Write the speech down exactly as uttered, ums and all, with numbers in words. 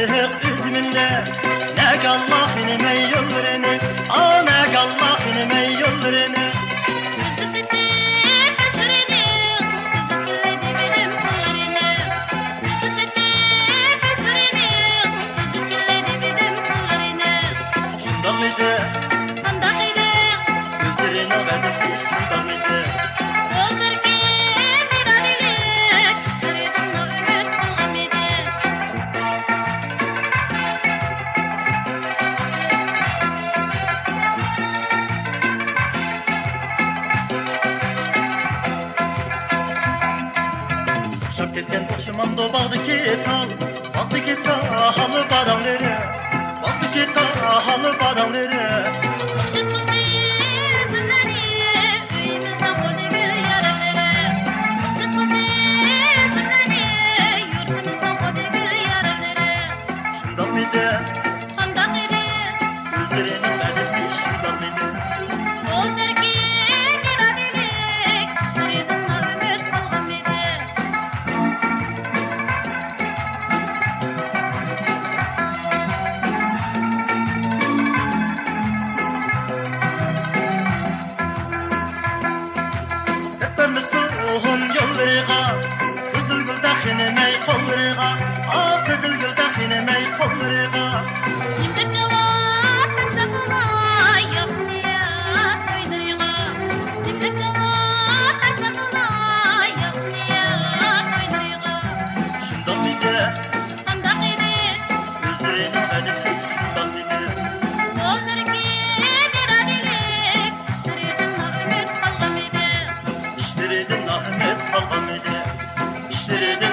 ئۆزىمىندە نەگە ئاللا خېنىمەي يوللىرىنى، ئا، نەگە ئاللا خېنىمەي يوللىرىنى. سۈزۈپ كېتىپ ئۆزلىرىنىڭ، سۈزۈپ كېتىپ ئۆزلىرىنىڭ، سۈزۈپ كېتىپ ئۆزلىرىنىڭ، سۈزۈپ كېتىپ ئۆزلىرىنىڭ. شۇنداق ئىدى. قانداق ئىدى؟ ئۆزلىرىنىڭ ۋەدىسى شۇنداق ئىدى. ئۆزلىرىدىن ئىرادىلىك، ئىشلىرىدىن ئۈمىد قىلغان ئىدى. ئوخشاپ كەتكەن ئوخشىمامدۇ باغدىكى تال، باغدىكى تال باراڭلىرى، باغدىكى تال باراڭلىرى. ئوخشاتمىسى ئۈزۈملەرنى ئۆيىمىزنىڭ خۇددى گۈل يارلىرى، ئوخشاتمىسى ئۈزۈملەرنى يۇرتىمىزنىڭ خۇددى گۈل يارلىرى. شۇنداقمىدى؟ قانداق ئىدى؟ ئۆزلىرىنىڭ ۋەدىسى شۇنداقمىدى؟ ئۇ ئەركىن ئىرادىلىك، ئىشلىرىدىن ئۈمىد قالغانمىدى؟ دەپ بەرمىسۇن يوللىرىغا، قىزىل گۈلدەك خېنىمەي قوللىرىغا، ئا، قىزىل گۈلدەك خېنىمەي قوللىرىغا. نېمە جاۋاب بەرسەم بولاي ياخشى نىيەت ئويلىرىغا؟ نېمە جاۋاب بەرسەم بولاي ياخشى نىيەت ئويلىرىغا؟ شۇنداقمىدى؟ قانداق ئىدى؟ ئۆزلىرىنىڭ ۋەدىسى شۇنداق ئىدى. ئۇ ئەركىن ئىرادىلىك، ئىشلىرىدىن نائۈمىد قالغان ئىدى. ئىشلىرىدىن نائۈمىد قالغان ئىدى. ئىشلىرىدىن